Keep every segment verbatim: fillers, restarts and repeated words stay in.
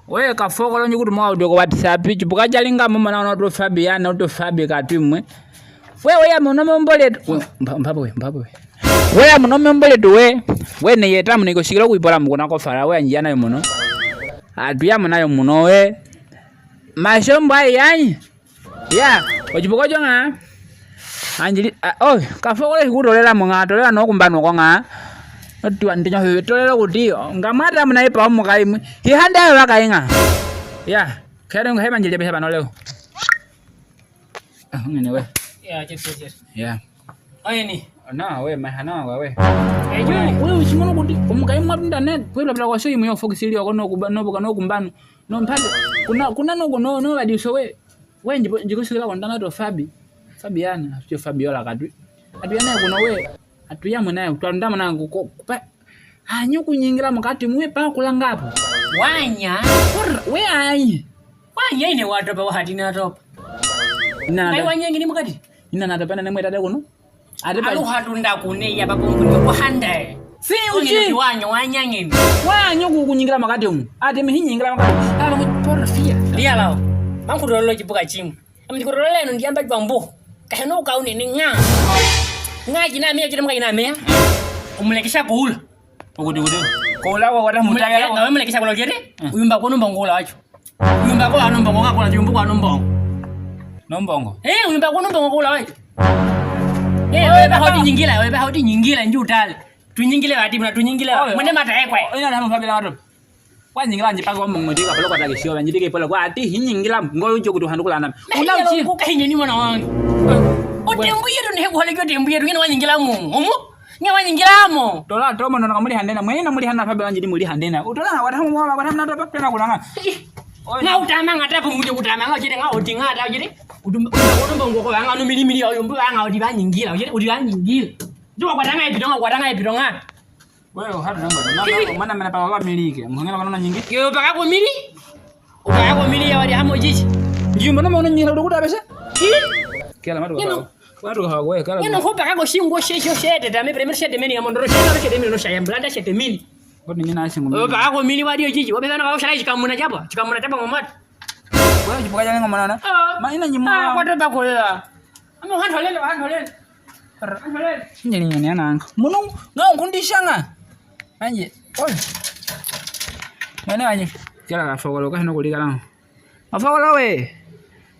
We, kafokolo nji kuti mwa audio ko WhatsApp, chipuka chalinga mumana ono to Fabiana, to Fabi katwi mwe. We, we ya muno membole tu. We, mba-, mbabo we, mbabo we. We ya muno membole tu we. We ne yeta muno iko sikilo kuipola mukuna ko fala, we anjana yo muno. Atu ya muna yo muno we. Mashombo ayi anyi. Ya, ochipuka ocho nga. Anjili, a, oh, kafokolo hikutolelamo nga, tolela no kumbano ko nga. Oti wa ntinyo hwe, tolela kuti, nga mwata muna ipa omukayi mwe. Hihanda yo bakayi nga. Ya, kere nga hema njili ya biheba no leo. Ah, ngene we. Ya, yes, yes, yes. Ya. Ayeni. Na, we, mahana wa we. Ejo. We, uchimono kuti, omukayi mwa tunda ne, kwe bla bla kwa so imu yo fokisili yo ko no kuba-, no buka no kumbano. No mpate, kuna, kuna no, no, no, badi so we. We, njipo, njiko sikila kondana to Fabi. Fabiana, to Fabiola katwi. Atu ya na kuno we. Atu ya muna, twalonda muna ko, ko, pa. Anyo kunyingila mukati mwe pa kulanga apo. Wanya. Por, we anyi. Wanya ine watopa wahati natopa. Ina natopa. Ngai wanya ngini mukati. Ina natopa na nemwe tata kuno. Ate pa. Alu hatunda kune ya bako ngini kuhanda. Si uchi. Wanya, wanya ngini. Wanyo ku-, kunyingila mukati umu. Ate mi hinyingila mukati. Alo mu por fia. Dia lao. Mankutololo chipuka chimu. Am ndikutololo eno ndiyamba kwa mbu. Kaheno kaune ni nga. Nga jina mea, jina mga jina mea. Umulekisha kuula. Ukuti, ukuti. Kuula kwa wata mutaya. Mule-, na we mulekisha kuula ujete? Mm. Uyumba kuno mbongo kuula wacho. Uyumba kuno mbongo, nga kuula uyumba kuno mbongo. No mbongo. Eh, uyumba kuno mbongo kuula wacho. Eh, we ba hoti nyingila, we ba hoti nyingila nju tale. Tunyingile wati muna, tunyingile. Oyo. Mwende mata ekwe. Ina na mfabila watu. Kwa nyingila nji paka mbongo ndika polo kwa takisio, nji ndike polo kwa ati hinyingila ngo ujo kutu handukula na. Una uchi. Kuka hinye ni mwana wangu. Otembu yetu ni hebu hale kyo tembu yetu, ngene wanyingila mu. Umu? Nge wanyingila mo. Tola tomo no kamuli handena, mwene na muli hana fabe wanji di muli handena. Utola watamu wa watamu na topa pena kulanga. Nga utama nga tapo muje kutama nga jete nga oti nga ta jete. Utumba utumba ngo ko nga no mili mili oyo mbu nga oti banyingila, jete oti banyingila. Jwa kwatanga epito nga kwatanga epito nga. Wewe hatu namba. Mwana mwana pa wa milike. Mhangela kwa nyingi. Yo paka ko mili. Upaka ko mili ya wadi hamo jiji. Jumba na mwana nyingi ndo kutabesa. Kela matu. Watu hawa, kala. Ngeno ko paka ko singo she she she te tame premier she te meni ya mondoro she she te meni no sha ya blanda she te mili. Ko ni mina singo. Yo paka ko mili wadi jiji. Wabe bana ba shala chikamuna chapa. Chikamuna chapa mamat. Wewe chipuka jale ngomana na. Ma ina nyimwa. Ah, kwa topa ko ya. Amo hantolele, hantolele. Hantolele. Njeli nyoni ananga. Muno nga unkundisha nga. Anje. Oi. Mwana anje. Kala kafokolo ka hino kulikala. Kafokolo we.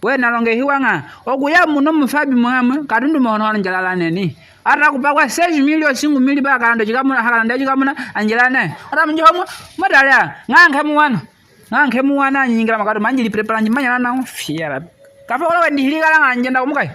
We nalonge hiwa nga. Okuya muno mufabi mwamwe. Katundu mono hano njalala neni. Ata kupakwa seis mil o singu mil ba kalando chikamuna, hakalando chikamuna. Anjela ne. Ata mnjomo. Matalia. Nga nkemu wano. Nga nkemu wana nyingila makatu manjili prepara nji manyala na fiera. Kafokolo we ndihili kala nga njenda kumukai.